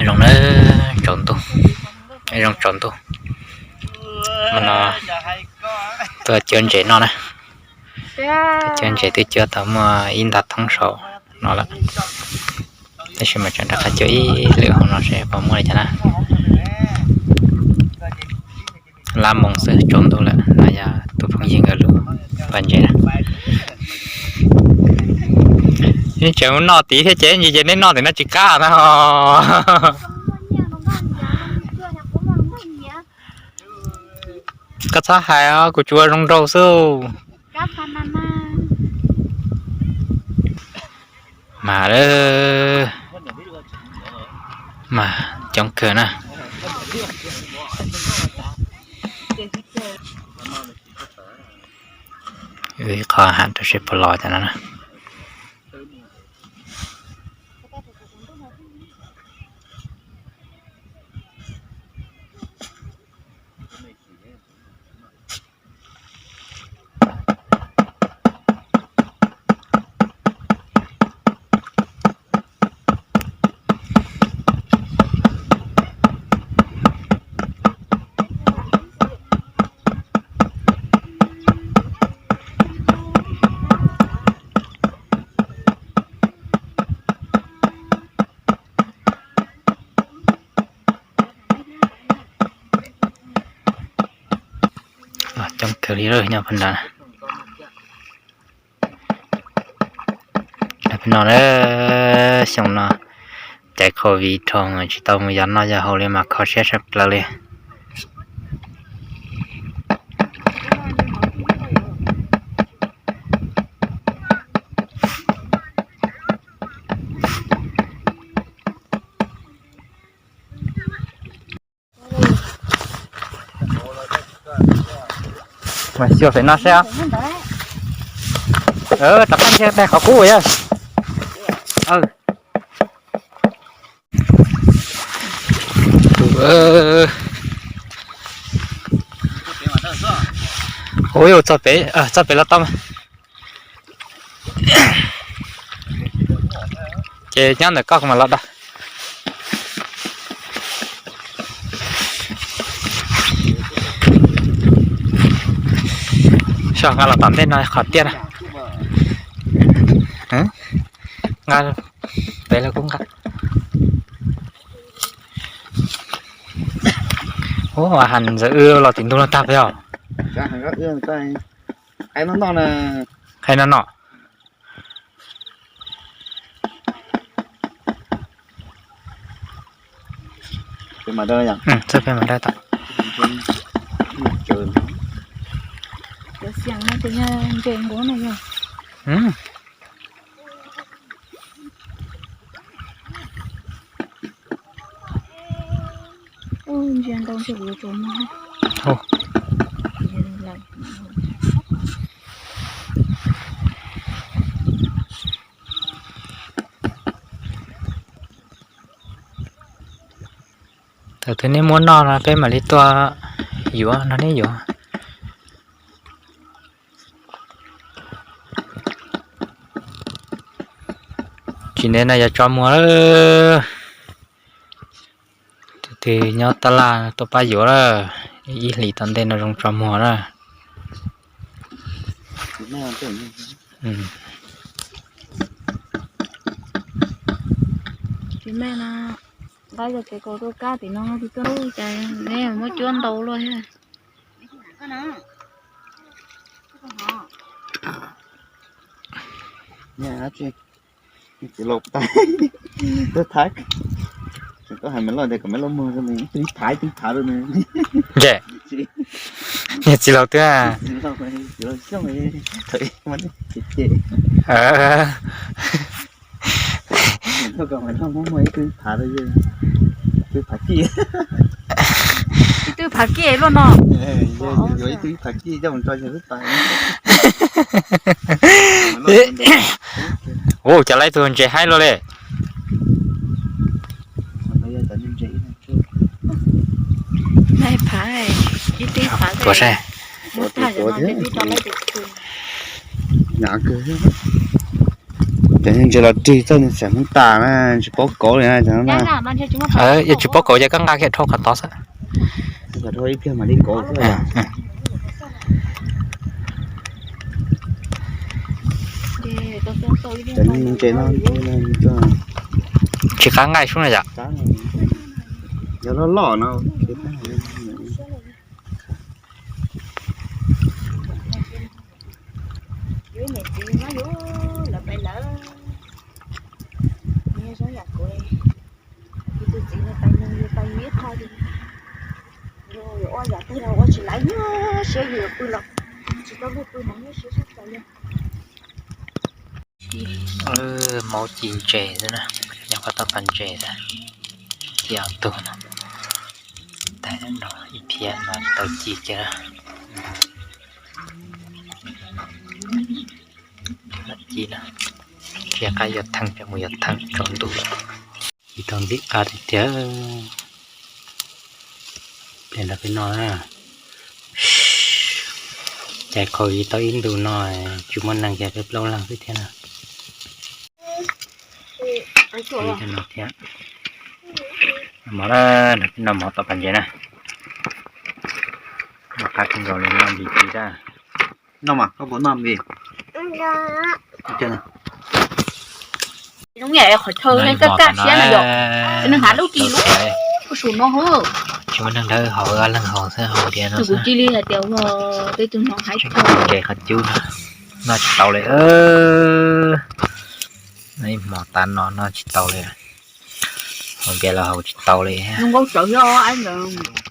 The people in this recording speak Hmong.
Zoo na, tsaus ntuj, zoo tsaus ntuj. Hmo no tuaj cuab ntses noj na. Tuaj cuab ntses twb cuab tau muaj ib nta thoob saum no lawm, tab sis mas tseem rov qab cuab ib lwm hauv no seb puas muaj li cas na. Lab moos xwb tsaus ntuj lawm no, yog tus phooj ywg nkawd lub pas ntses na. Neb tseem noj tid thiab ces ntsis ces neb noj tim no tsis qab na. Koj txhob hais os, kuv tsuas zoo nraug xwb. Mas, mas coob kawg na. Ib qho ham rau seb puas los cov no na. Coob kawg li nyob pab nrad. Pab no, xyoo no caiv covid dhau tsis tau mus yos noj yos haus li mas kho siab tshaj plaws li. Mas xyuas pem no seb. Rov qab ntsia daig qhov qub yog. Ua txog pem, txog pem los tau. Ces nyob ntawm koj kuv mam los da. Saib nqa los tom ntej no qhov tiaj na. Nqa pem los kuv nqa. Ua has ntxawm wb los tim ntug no tag peb os. Hais no no. Txawj peb mam da tau. Thaum twg nej muab noj no peb mam li tuaj yuav no neb yuav. Tsis ntev no yuav tso muag lawm. Tus twg nyob tab laj tuaj pab yuav lawm, ib hlis tom ntej no zoo tso muag lawm. Tsis me no, nqa cov tsev kaus tuaj kab tim no, tsis tuaj cas neb muab cuab ntau luaj thiab. Txiv laus, koj hais Maiv Lauj tias kom Maiv Lauj muag rau nws, ib tug ib phav ib tug ib phav rau nws. Ces niag txiv laus twb, txiv laus Xyooj, ib tug phav kij luaj no. Yuav ib tug ib phav kij coj mus tso yawg lub pas. Ua cas lawv tus ntses haib luaj li. Tuav saib. Cov ntses los rig txog nws xam hmoov tas na, tsis paub kauv li na cov no na. Yog tsis paub kauv ces koj nqa kiag dhau qhov tod xwb. Ib pliag mam li kauv xwb. Cov ntses no tsis qab nqaij sub na yom. Yog loj loj no. Yus niam txiv no yus lawv pais lawm, nws zoo yam kuv, yus tus txiv no pais nws yus pais yus ib qho, yus yuav ua yam twg los ua tsis laiv, siab yus pw los tsis tau luag pw mas siab sab tau li. Maub ci ntses xwb na, nyob qhov toj pas ntses xwb, ci ob tug no, ib phiab no tau ci kiag. Ci na, tsis qab yuav theej, mus yuav theej tsaus ntuj lawm. Ci tau ntxim qab tiag tiag. Pliag nrog peb noj na. Cais qhau li tau ib ntus no, tsis muaj neeg kiag, peb plaub leeg xwb thiab na. Mov na, nrog peb noj mov tom pas ntses na. Noj qab kawg nkaus li, noj ntsis ci na. Noj mas koj puas noj vim Zoo yam qhov chaw kaj kaj siab na yom, nws hnav lub ci lub, ua su no hos. Tsis muaj neeg dawb haus, ob leeg haus xwb haus diav no. Kuv cia li hais tias tej tug no hais tsis tau. Ntses qhov cub no noj tsis tau li. Ib hmo tas no noj tsis tau li. Haus npias los haus tsis tau li. Zoo nkauj tsawv thiab ntawd.